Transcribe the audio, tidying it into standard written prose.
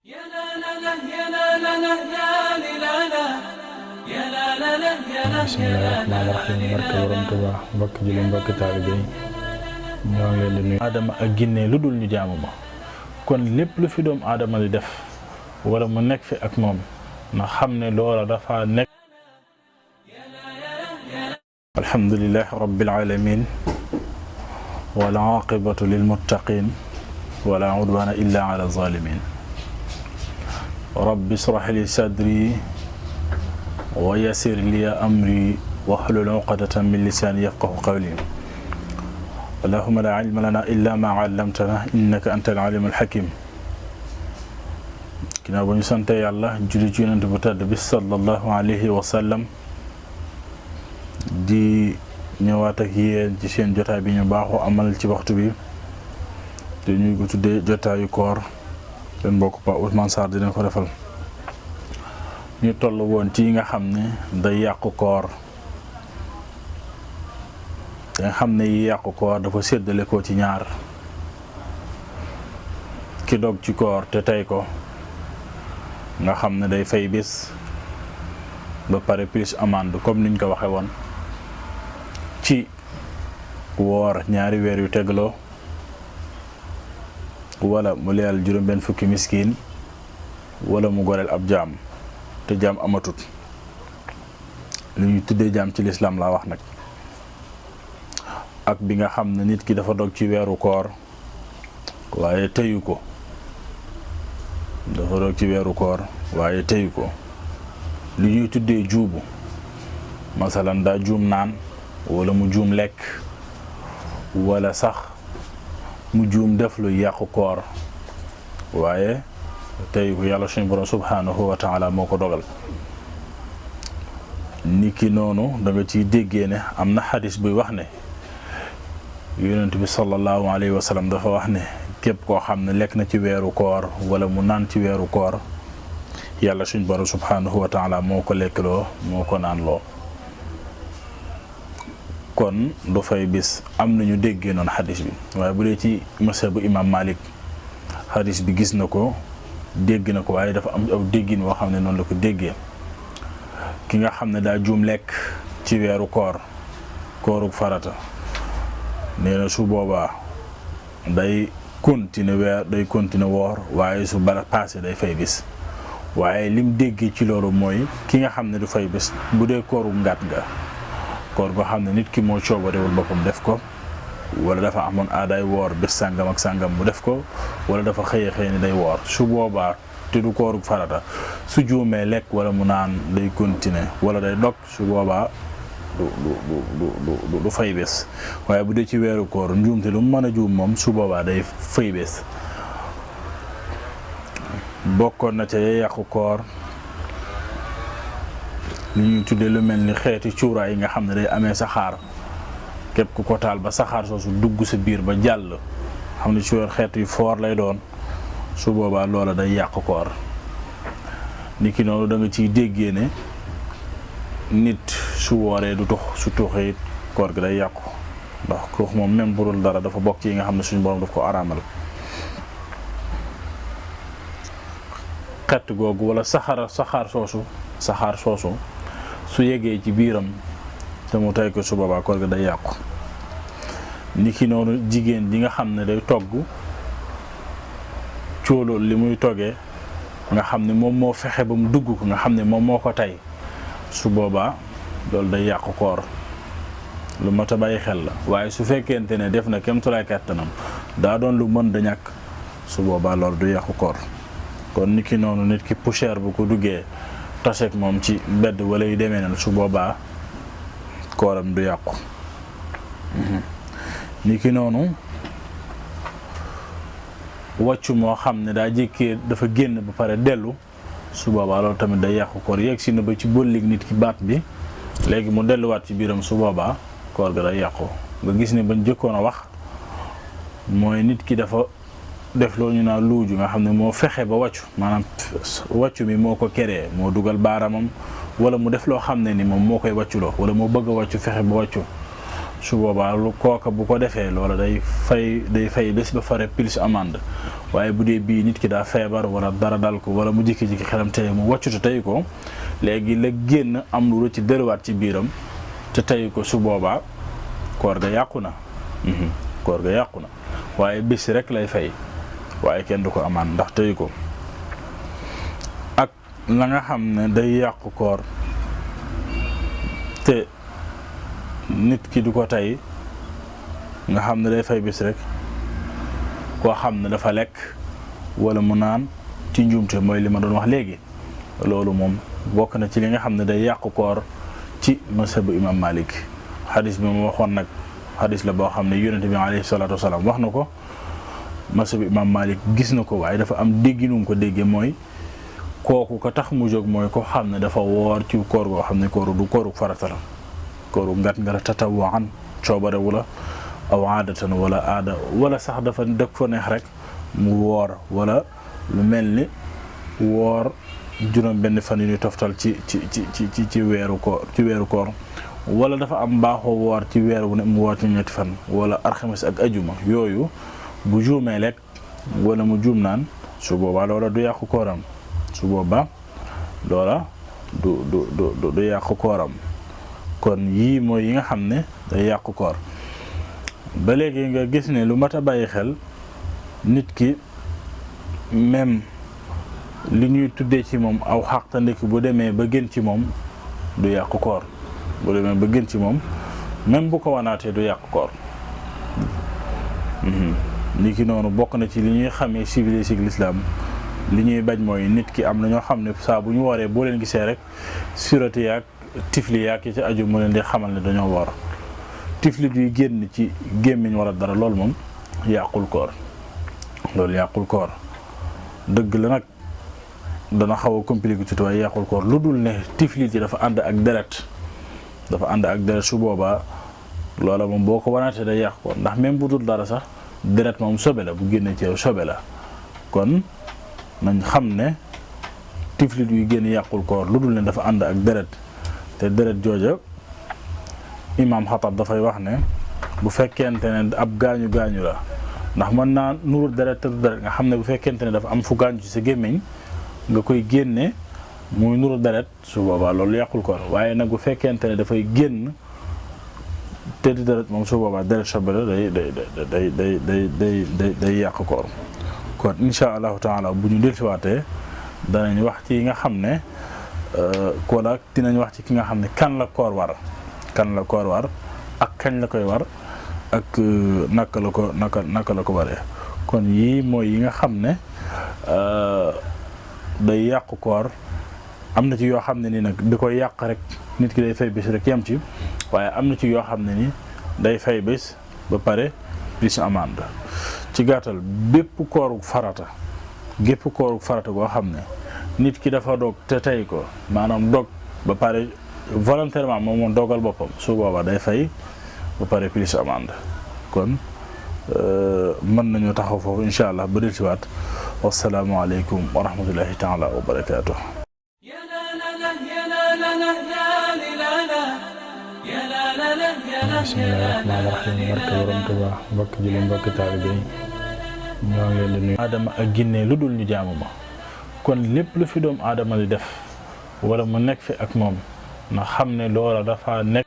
يا لا لا لا يا لا لا لا يا لا لا يا لا لا لا يا لا bismillahi rahmaani rahiim barke borom Tuubaa mbokk julli mbokk taalibe yi ñoo ngi leen di nuyu. aadama ak ginne lu dul ñu jaamu ma kon lépp lu fi doomu aadama di def wala mu nekk fi ak moom na xam ne loola dafa nekk. alhamdulillahi rabbil aalamiin wal aaqibatu lil muttaqiin wala udwaana illaa ala zaalimiin. rabbi israh li sadri wa yassir li amri wahlul uqdatan min lisaani yafqahu qawli. allahumma laa ilma lanaa illaa maa allamtanaa innaka antal aliimul hakiim. ginnaaw ba ñu sante yàlla julli ci yonent bu tedd bi sallallahu alayhi wa sallam di ñëwaat ak yéen ci seen jotaay bi ñu baaxoo amal ci waxtu bi te ñuy ko tuddee jotaayu koor. seen mbokk Pa Ousmane Sarr dina ko defal. ñu toll woon ci nga xam ne day yàqu koor. nga xam ne yi yàqu koor dafa séddale ko ci ñaar. ki dog ci koor te tey ko nga xam ne day fay bis ba pare plus amende comme niñ ko waxe woon ci woor ñaari weer yu tegloo wala mu leyal juróom-benn fukki miskin wala mu goreel ab jaam te jaam amatut li ñuy tuddee jaam ci lislaam laa wax nag. ak bi nga xam ne nit ki dafa dog ci weeru koor waaye teyu ko dafa dog ci weeru koor waaye teyu ko li ñuy tuddee juubu masalan daa juum naan wala mu juum lekk wala sax mu juum def lu yàqu koor waaye teyu ko yàlla suñu borom subhanahu wa taala moo ko dogal. niki noonu da nga ciy déggee ne am na xadis buy wax ne yonent bi sallallahu alayhi wa sallam dafa wax ne képp koo xam ne lekk na ci weeru koor wala mu naan ci weeru koor yàlla suñ borom subhanahu wa taala moo ko lekkloo moo ko naan loo kon du fay bis. am nañu déggee noonu xadis bi waaye bu dee ci mazhabu imam Malik xadis bi gis na ko dégg na ko waaye dafa am aw déggin woo xam ne noonu la ko déggee. ki nga xam ne daa juum lekk ci weeru koor kooruk farata nee na su boobaa day continuer woor waaye su bala passé day fay bis. waaye lim déggee ci loolu mooy ki nga xam ne du fay bis bu dee kooru ngaat nga koor goo xam ne nit ki moo coobarewul boppam def ko wala dafa amoon aadaay woor bés sàngam ak sàngam mu def ko wala dafa xëy ni day woor su boobaa te du kooru farata su juumee lekk wala mu naan day continuer wala day dog su boobaa du fay bés. waaye bu dee ci weeru koor njuumte lu mu mën a juum moom su boobaa day fay bés. bokkoon na ca yàqu koor li ñuy tuddee lu mel ni xeeti cuuraay yi nga xam ne day amee saxaar képp ku ko taal ba saxaar soosu dugg sa biir ba jàll xam ne ci xeet yu foor lay doon su boobaa loola day yàqu koor. niki noonu da nga ciy déggee ne nit su wooree du tux su tuxee it koor gi day yàqu ndax tux moom même burul dara dafa bokk ci yi nga xam ne suñu borom daf ko araamal. xett googu wala saxaar soosu su yeggee ci biiram te mu tey ko su boobaa koor gi day yàqu. niki noonu jigéen ji nga xam ne day togg cóolool li muy toggee nga xam ne moom moo fexe ba mu dugg ko nga xam ne moom moo ko tey su boobaa loolu day yàqu koor. lu mat a bàyyi xel la waaye su fekkente ne def na kem tolluwaay kàttanam daa doon lu mën da ñàkk su boobaa loolu du yàqu koor. kon niki noonu nit ki poussière bu ko duggee taseeg moom ci mbedd wala yu demee na su boobaa kooram du yàqu. niki noonu wàccu moo xam ne daa jékkee dafa génn ba pare dellu su boobaa loolu tamit day yàqu koor yegg si na ba ci bollig nit ki baat bi léegi mu delluwaat ci biiram su boobaa koor ga day yàqu. nga gis ne bañ jëkkoon a wax mooy nit ki dafa def loo ñu naa luuju nga xam ne moo fexe ba wàccu maanaam wàccu mi moo ko keree moo dugal baaramam wala mu def loo xam ne ni moom moo koy wàcculoo wala moo bëgg a wàccu fexe ba wàccu su boobaa lu kooka bu ko defee loola day fay bés ba fare plus amende. waaye bu dee bii nit ki daa feebar wala dara dal ko wala mu jikki-jikki xelam tey mu wàccutu tey ko léegi la génn am lu ci delluwaat ci biiram te tey ko su boobaa koor ga yàqu na koor ga yàqu na waaye bés rek lay fay waaye kenn du ko amaan ndax tey ko ak la nga xam ne day yàqu koor te nit ki du ko tey nga xam ne day fay bés rek koo xam ne dafa lekk wala mu naan ci njuumte mooy li ma doon wax léegi loolu moom bokk na ci li nga xam ne day yàqu koor ci mazhabu imam Malik xadis bi mu waxoon nag xadis la boo xam ne yonente bi alayhi salaatu wasalaam wax na ko mazhabu imam Malik gis na ko waaye dafa am dégginum ko déggee mooy kooku ko tax mu jóg mooy ko xam ne dafa woor ci koor goo xam ne kooru du kooru farata la kooru ngat nga tatawaan coobarewu la aw aadatan wala aada wala sax dafa dëkk fa neex rek mu woor wala lu mel ni woor juróom benn fan yu ñuy toftal ci weeru koor wala dafa am baaxoo woor ci weer wu ne mu woor ci ñetti fan wala alxames ak ajuma yooyu bu juumee lekk wala mu juum naan su boobaa loola du yàqu kooram su boobaa loola du yàqu kooram kon yii mooy yi nga xam ne day yàqu koor ba léegi nga gis ne lu mat a bàyyi xel nit ki même li ñuy tuddee ci moom aw xaqtandik bu demee ba gën ci moom du yàqu koor bu demee ba gën ci moom même bu ko wanaatee du yàqu koor ni ki noonu bokk na ci li ñuy xamee civilisé l'islam li ñuy bañ mooy nit ki am na ñoo xam ne saa bu ñu waree boo leen gisee rek surati yaag tifli yaag yi ci aju mu leen di xamal ne dañoo war tiflit yuy génn ci gémmiñ wala dara loolu moom yàqul koor loolu yàqul koor dëgg la nag dana xaw a compliqué tuuti waaye yàqul koor lu dul ne tiflit yi dafa ànd ak deret su boobaa loola moom boo ko wanaatee day yàq koor ndax même bu dul dara sax deret moom sobe la bu génnee ci yow sobe la kon nañ xam ne tiflit yuy génn yàqul koor lu dul ne dafa ànd ak deret te deret jooja imaam Xatab dafay wax ne bu fekkente ne ab gaañu la ndax mën naa nuru deret te du deret nga xam ne bu fekkente ne dafa am fu gaañu ci sa gémmiñ nga koy génne muy nuru deret su boobaa loolu yàqul koor waaye nag bu fekkente ne dafay génn te di deret moom su boobaa deret sobe la day yàq koor kon insha allahu taala bu ñu dellusiwaatee danañ wax ci nga xam ne wala dinañ wax ci ki nga xam ne kan la koor war ak kañ la koy war ak naka la ko waree kon yii mooy yi nga xam ne day yàqu koor am na ci yoo xam ne ni nag di koy yàq rek nit ki day fay bés rek yam ci waaye am na ci yoo xam ne ni day fay bés ba pare plus amende ci gàttal bépp kooru farata goo xam ne nit ki dafa dog te tey ko maanaam dog ba pare volontairement moom dogal boppam su boobaa day fay ba pare plus amende kon mën nañu taxaw foofu insha allah ba del si waat wassalaamu aleykum wa rahmatullahi taala wa barakatuh bismillaahi rahmaani rahiim barke Borom Tuubaa mbokk julli mbokk taalibe yi ñoo ngi leen di nuyu aadama ak ginne lu dul ñu jaamu ma kon lépp lu fi doomu aadama di def wala mu nekk fi ak moom na xam ne loola dafa nekk